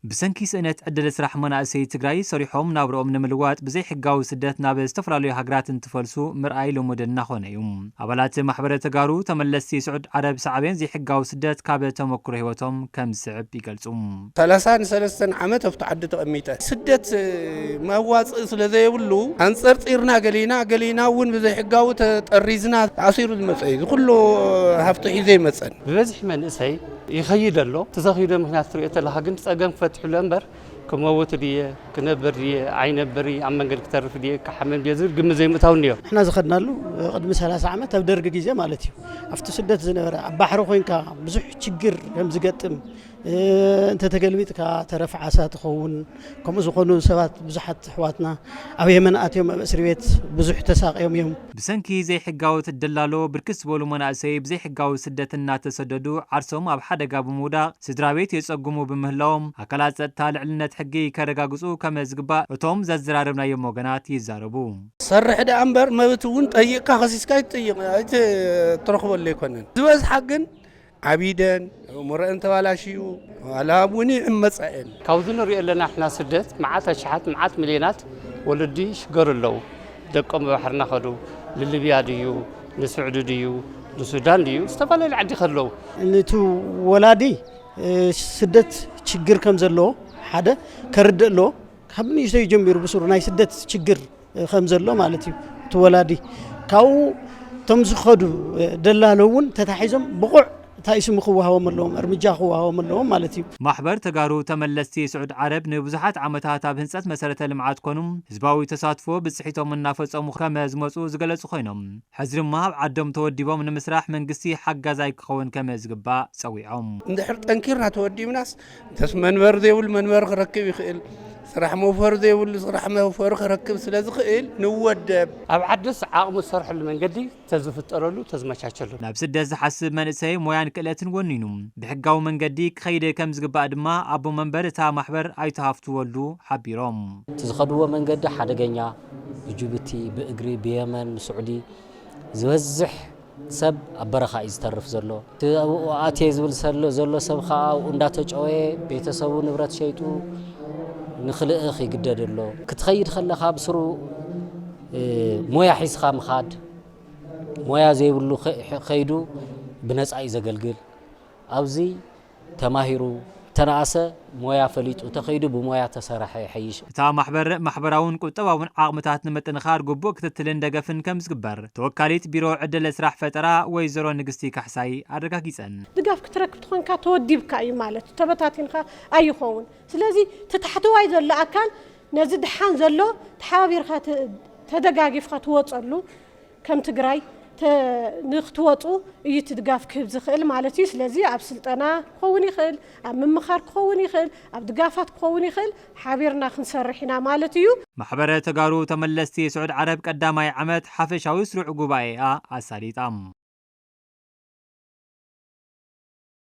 ብሰንኪ ስእነት ዕድል ስራሕ መናእሰይ ትግራይ ሰሪሖም ናብርኦም ንምልዋጥ ብዘይሕጋዊ ስደት ናብ ዝተፈላለዩ ሃገራት እንትፈልሱ ምርኣይ ልሙድ እናኾነ እዩ። ኣባላት ማሕበረ ተጋሩ ተመለስቲ ስዑድ ዓረብ ሳዕቤን ዘይሕጋዊ ስደት ካብ ተመክሮ ህይወቶም ከም ዝስዕብ ይገልጹ። ሰላሳን ሰለስተን ዓመት ኣብቲ ዓዲ ተቐሚጠ ስደት መዋፅእ ስለ ዘየብሉ ኣንፀርፂርና ገሊና ገሊና እውን ብዘይሕጋዊ ተጠሪዝና ተኣሲሩ ዝመፀ እዩ። ዝኩሉ ሃፍቲ ሒዘ ይመፀን። ብበዝሒ መንእሰይ ይኸይድ ኣሎ። እቲ ዘኽይዶ ምኽንያት ትሪኦ ተለኻ ግን ፀገም ክፈትሕሉ እምበር ክመውት ድየ ክነብር ድየ ኣይነብር ኣብ መንገድ ክተርፍ ድየ ክሓመም ድየ ዝብል ግምት ዘይምእታው እኒኦ። ንሕና ዝኸድናሉ ቅድሚ ሰላሳ ዓመት ኣብ ደርግ ግዜ ማለት እዩ። ኣብቲ ስደት ዝነበረ ኣብ ባሕሪ ኮይንካ ብዙሕ ችግር ከም ዝገጥም እንተተገልቢጥካ ተረፍ ዓሳ ትኸውን። ከምኡ ዝኾኑ ሰባት ብዙሓት ኣሕዋትና ኣብ የመን ኣትዮም ኣብ እስሪ ቤት ብዙሕ ተሳቕዮም እዮም። ብሰንኪ ዘይሕጋዊ ትደላሎ ብርክት ዝበሉ መናእሰይ ብዘይሕጋዊ ስደት እናተሰደዱ ዓርሶም ኣብ ሓደጋ ብምውዳቕ ስድራ ቤት የፀጉሙ ብምህላዎም ኣካላት ፀጥታ ልዕልነት ሕጊ ከረጋግፁ ከመ ዝግባእ እቶም ዘዘራረብናዮም ወገናት ይዛረቡ። ሰርሕ ደኣ እምበር መብት እውን ጠይቕካ ከሲስካ ኣይትጠይቕ ኣይትረኽበሉ ኣይኮነን። ዝበዝሓ ግን ዓቢደን ኣእምሮአን ተባላሽዩ ዋላ እውን ይዕመፃ እየን። ካብዚ ንሪኦ ኣለና ንሕና ስደት መዓት ኣሽሓት መዓት ሚልዮናት ወለዲ ይሽገሩ ኣለዉ። ደቆም ብባሕርና ከዱ ንልብያ ድዩ ንስዑዲ ድዩ ንሱዳን ድዩ ዝተፈላለዩ ዓዲ ከለዉ ንቱ ወላዲ ስደት ችግር ከም ዘለዎ ሓደ ከርድእ ኣለዎ። ካብ ንእሽተዩ ጀሚሩ ብስሩ ናይ ስደት ችግር ከም ዘሎ ማለት እዩ። እቲ ወላዲ ካብኡ እቶም ዝኸዱ ደላሎ እውን ተታሒዞም ብቑዕ እንታይ ስሚ ክወሃቦም ኣለዎም፣ እርምጃ ክወሃቦም ኣለዎም ማለት እዩ። ማሕበር ተጋሩ ተመለስቲ ስዑድ ዓረብ ንብዙሓት ዓመታት ኣብ ህንፀት መሰረተ ልምዓት ኮኑ ህዝባዊ ተሳትፎ ብፅሒቶም እናፈፀሙ ከመ ዝመፁ ዝገለፁ ኮይኖም ሕዚ ድማ ኣብ ዓዶም ተወዲቦም ንምስራሕ መንግስቲ ሓጋዛይ ክኸውን ከመ ዝግባእ ፀዊዖም። እንድሕር ጠንኪርና ተወዲብናስ እንተስ መንበር ዘይብሉ መንበር ክረክብ ይኽእል፣ ስራሕ መውፈሪ ዘይብሉ ስራሕ መውፈሪ ክረክብ ስለ ዝኽእል ንወደብ። ኣብ ዓድስ ዓቕሙ ዝሰርሐሉ መንገዲ ተዝፍጠረሉ ተዝመቻቸሉ። ናብ ስደት ዝሓስብ መንእሰይ ሞያን ክእለትን ወኒኑ ብሕጋዊ መንገዲ ክኸይድ ከም ዝግባእ ድማ ኣቦ መንበር እታ ማሕበር ኣይተ ሃፍቱ ወልዱ ሓቢሮም። እቲ ዝኸድዎ መንገዲ ሓደገኛ ብጅቡቲ ብእግሪ ብየመን ንስዑዲ ዝበዝሕ ሰብ ኣብ በረኻ እዩ ዝተርፍ ዘሎ። እቲ ኣብኡ ኣትየ ዝብል ዘሎ ሰብ ከዓ ኣብኡ እንዳተጨወየ ቤተሰቡ ንብረት ሸይጡ ንክልእኽ ይግደድ ኣሎ። ክትኸይድ ከለኻ ብስሩ ሞያ ሒዝኻ ምኻድ ሞያ ዘይብሉ ከይዱ ብነፃ እዩ ዘገልግል። ኣብዚ ተማሂሩ ተነኣሰ ሞያ ፈሊጡ ተኸይዱ ብሞያ ተሰረሐ ይሐይሽ። እታ ማሕበር ማሕበራውን ቁጠባውን ዓቕምታት ንምጥንኻር ግቡእ ክትትልን ደገፍን ከም ዝግበር ተወካሊት ቢሮ ዕድል ስራሕ ፈጠራ ወይዘሮ ንግስቲ ካሕሳይ ኣረጋጊፀን። ድጋፍ ክትረክብ ትኾንካ ተወዲብካ እዩ ማለት እዩ። ተበታቲንካ ኣይኸውን። ስለዚ እቲ ታሕተዋይ ዘሎ ኣካል ነዚ ድሓን ዘሎ ተሓባቢርካ ተደጋጊፍካ ትወፀሉ ከም ትግራይ ንክትወፁ እዩ እቲ ድጋፍ ክህብ ዝኽእል ማለት እዩ። ስለዚ ኣብ ስልጠና ክኸውን ይኽእል፣ ኣብ ምምኻር ክኸውን ይኽእል፣ ኣብ ድጋፋት ክኸውን ይኽእል፣ ሓቢርና ክንሰርሕ ኢና ማለት እዩ። ማሕበረ ተጋሩ ተመለስቲ ስዑድ ዓረብ ቀዳማይ ዓመት ሓፈሻዊ ስሩዕ ጉባኤኣ ኣሳሊጣ።